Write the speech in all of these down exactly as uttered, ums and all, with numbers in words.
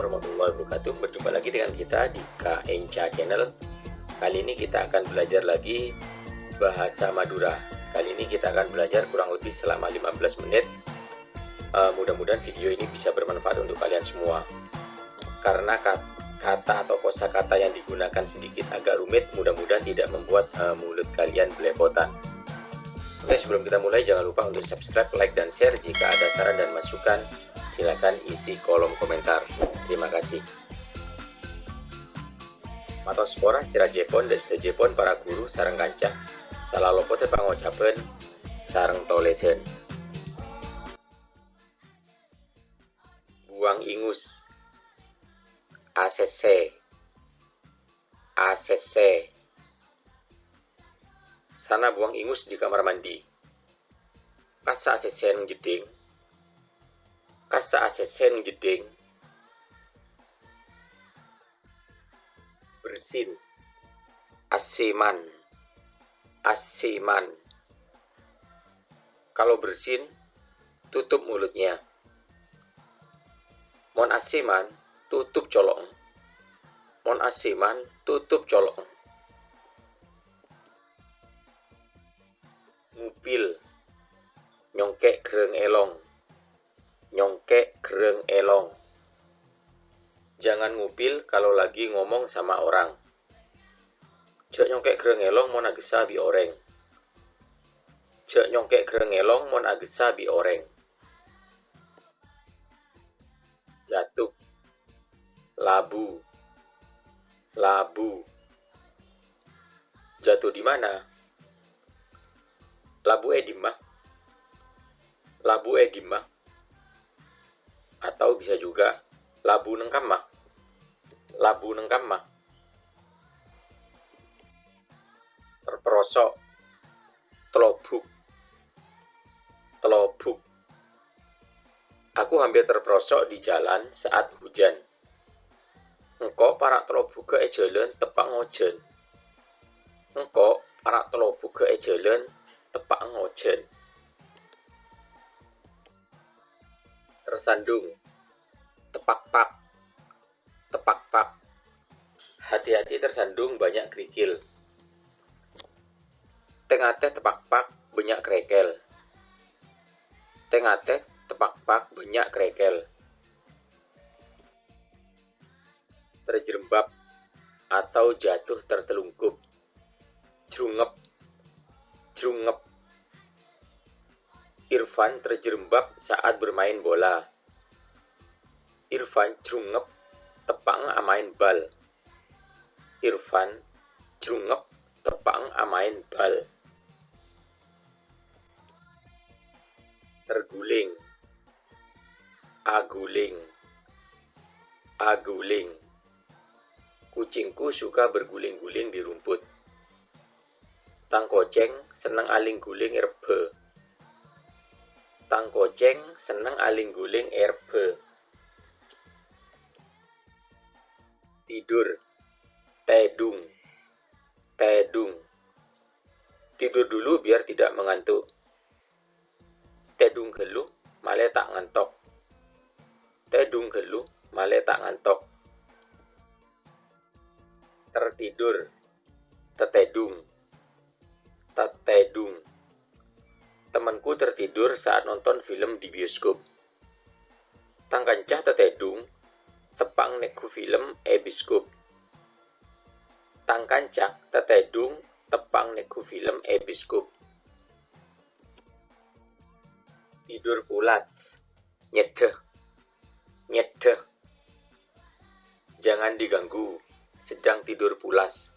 Warahmatullahi wabarakatuh. Berjumpa lagi dengan kita di K N C Channel. Kali ini kita akan belajar lagi bahasa Madura. Kali ini kita akan belajar kurang lebih selama lima belas menit. Eh, mudah-mudahan video ini bisa bermanfaat untuk kalian semua. Karena kat-, kata atau kosakata yang digunakan sedikit agak rumit, mudah-mudahan tidak membuat, eh, mulut kalian belepotan. Oke, sebelum kita mulai, jangan lupa untuk subscribe, like, dan share. Jika ada saran dan masukan, silakan isi kolom komentar. Terima kasih. Matos pora sè rajâèpon dâ' sadhâjâèpon para ghuru sareng kanca, salalopotta pangocapan sareng tolèsan. Buang ingus. Asèssè. Asèssè. Sana buang ingus di kamar mandi. Kassa' asèssè neng jeddhing. Kassa' asèssè neng jeddhing. Bersin. Asèman. Asèman. Kalau bersin, tutup mulutnya. Mon asèman, tutup colo'en. Mon asèman, tutup colo'en. Ngupil. Nyongkè' ghârâng èlong. Nyongkè' ghârâng èlong. Jangan ngupil kalau lagi ngomong sama orang. Jhâ' nyongkè' ghârâng èlong mon aghessa bi' orèng. Jhâ' nyongkè' ghârâng èlong mon aghessa bi' orèng. Jatuh. Labu. Labu. Jatuh di mana? Labu è dimma? Labu è dimma? Atau bisa juga, labu neng kamma? Labu neng kamma? Terperosok. Telobuk. Telobuk. Aku hampir terperosok di jalan saat hujan. Engko' para' telobugghâ è jhâlân teppa' ngojhân. Engko' para' telobugghâ è jhâlân teppa' ngojhân. Tersandung. Tepakpak. Tepakpak. Hati-hati tersandung banyak kerikil. Tè-ngatè tepakpak bânnya' krèkèl. Tè-ngatè tepakpak bânnya' krèkèl. Terjerembab atau jatuh tertelungkup. Jrungep. Jrungep. Irfan terjerembab saat bermain bola. Irfan jrungep teppa'na amaèn bal. Irfan jrungep teppa'na amaèn bal. Terguling. Aguling. Aguling. Kucingku suka berguling-guling di rumput. Tang kocèng senneng aling-guling è rebbhâ. Tang kocèng senneng aling-guling è rebbhâ. Tidur. Tèdung. Tèdung. Tidur dulu biar tidak mengantuk. Tèdung ghâllu, malè ta' ngantok. Tèdung ghâllu, malè ta' ngantok. Tertidur. Tatèdung. Tatèdung. Temanku tertidur saat nonton film di bioskop. Tang kanca tatèdung, teppa'na nèngghu film è bioskop. Tang kanca tatèdung, teppa'na nèngghu film è bioskop. Tidur pulas. Nyèddhâ. Nyèddhâ. Jangan diganggu, sedang tidur pulas.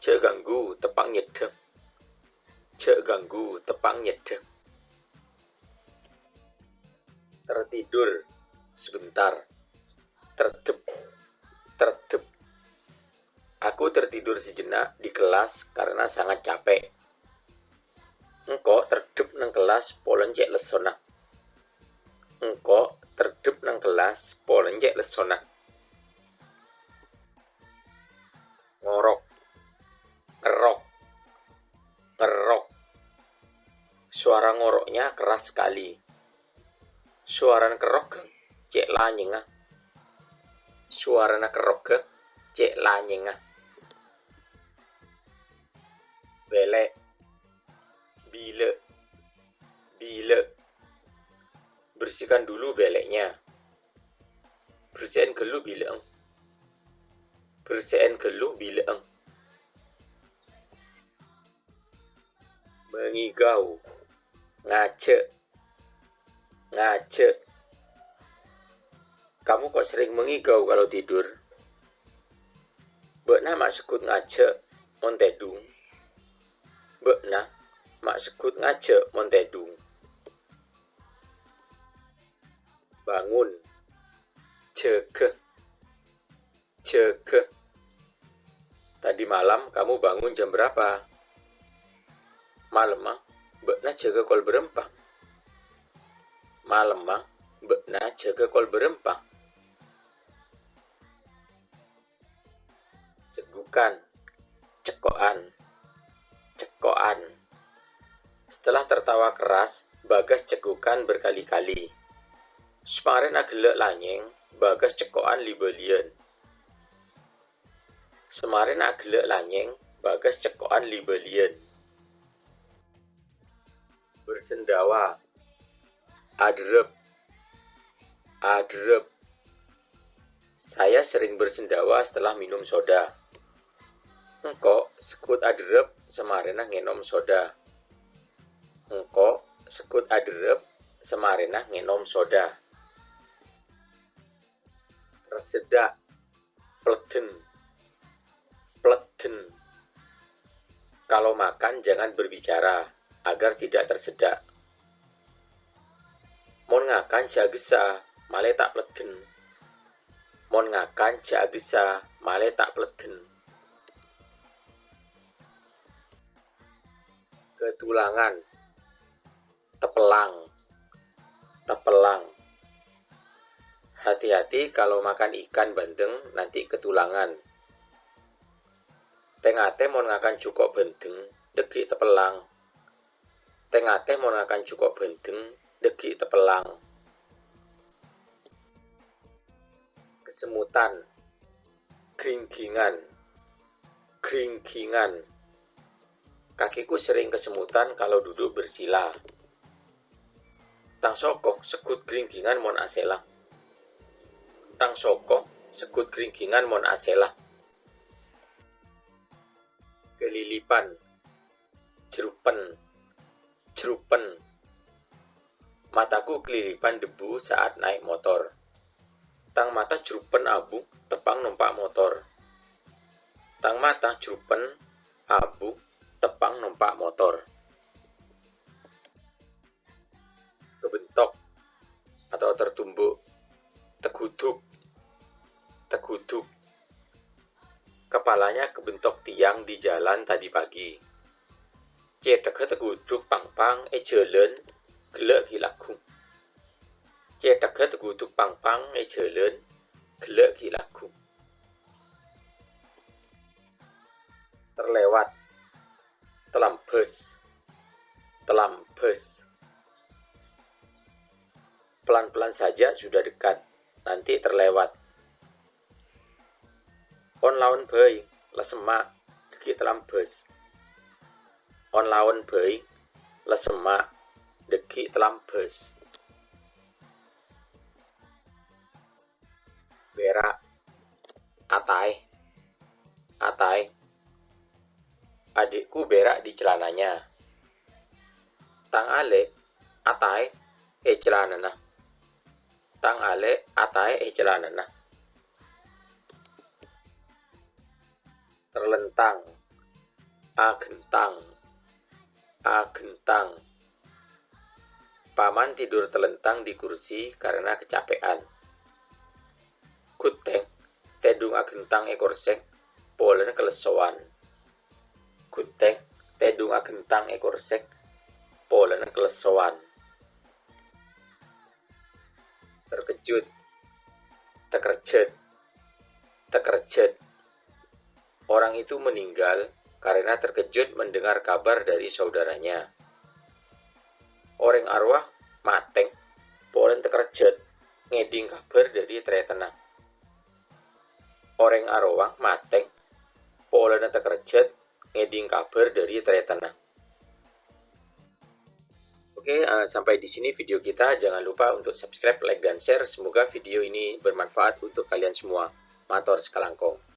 Jhâ' ganggu, teppa'na nyèddhâ. Jhâ' ganggu, teppa'na nyèddhâ. Tertidur sebentar. Terdep. Terdep. Aku tertidur sejenak di kelas karena sangat capek. Engko' terdep neng kellas polana cè' lessona. Engko' terdep neng kellas polana cè' lessona. Ngorok. Ngerrok. Ngerrok. Suara ngoroknya keras sekali. Sowarana kerrok cè' lanyèngnga. Sowarana kerrogghâ cè' lanyèngnga. Bèlè'. Bilâ'. Bilâ'. Bersihkan dulu bèlè'nya. Bersihkan ghâllu bilâ'na. Bersihkan ghâllu bilâ'na. Mangigau. Ngajhâ'. Ngajhâ'. Kamu kok sering mengigau kalau tidur? Bâ'na ma' segghut ngajhâ' mon tèdung. Bâ'na ma' segghut ngajhâ' mon tèdung. Bangun. Jâgâ. Jâgâ. Tadi malam kamu bangun jam berapa? Malemma bâ'na jâgâ kol bârâmpa? Malemma bâ'na jâgâ kol bârâmpa? Ceggukan. Cekko'an. Cekko'an. Setelah tertawa keras, Bagas ceggukan berkali-kali. Samarèna ghellâ' lanyèng, Bagas cekko'an li-bâliyân. Samarèna ghellâ' lanyèng, Bagas cekko'an li-bâliyân. Bersendawa. Adherrep. Adherrep. Saya sering bersendawa setelah minum soda. Engko' segghut adherrep samarèna ngènom soda. Engko' segghut adherrep samarèna ngènom soda. Tersedak. Pledden. Pledden. Kalau makan jangan berbicara, agar tidak tersedak. Mon ngakan jhâ' agessa, malè ta' pledden. Mon ngakan jhâ' agessa, malè ta' pledden. Ketulangan. Tepellang. Tepellang. Hati-hati kalau makan ikan bandeng, nanti ketulangan. Tè-ngatè mon ngakan jhuko' bandeng, dhâggi' tepellang. Tè-ngatè mon ngakan jhuko' bandeng, dhâggi' tepellang. Kesemutan. Gringgingan. Gringgingan. Kakiku sering kesemutan kalau duduk bersila. Tang soko segghut gringgingan mon asèla. Tang soko segghut gringgingan mon asèla. Kelilipan. Jruppen. Jruppen. Mataku kelilipan debu saat naik motor. Tang mata jruppen abu teppa'na nompa' motor. Tang mata jruppen abu teppa'na nompa' motor. Kebentok atau tertumbuk. Teguduk. Teguduk. Kepalanya kebentok tiang di jalan tadi pagi. Cèthagghâ teguduk pang-pang è jhâlân, ghellâ' ghi' lagghu. Cèthagghâ teguduk pang-pang è jhâlân, ghellâ' ghi' lagghu. Terlewat. Telambhâs. Telambhâs. Pelan-pelan saja, sudah dekat. Nanti terlewat. On-laon bhâi, la semma', dhâggi' telambhâs. On-laon bhâi, la semma', dhâggi' telambhâs. Bèra'. Ataè. Ataè. Adikku berak di celananya. Tang alè' ataè è celanana. Tang alè' ataè è celanana. Terlentang. Aghentang. Aghentang. Paman tidur telentang di kursi karena kecapean. Ghutèng tèdung aghentang è korsè polana kalessowan. Ghutèng tèdung aghentang è korsè polana kalessowan. Terkejut. Takerjhât. Takerjhât. Orang itu meninggal karena terkejut mendengar kabar dari saudaranya. Orèng arowa matè polana takerjhât ngèdhing kabhâr dhâri tarètanna. orèng arowa matè polana takerjhât ngèdhing kabhâr dhâri tarètanna. Oke, eh, sampai di sini video kita. Jangan lupa untuk subscribe, like, dan share. Semoga video ini bermanfaat untuk kalian semua. Mator sakalangkong.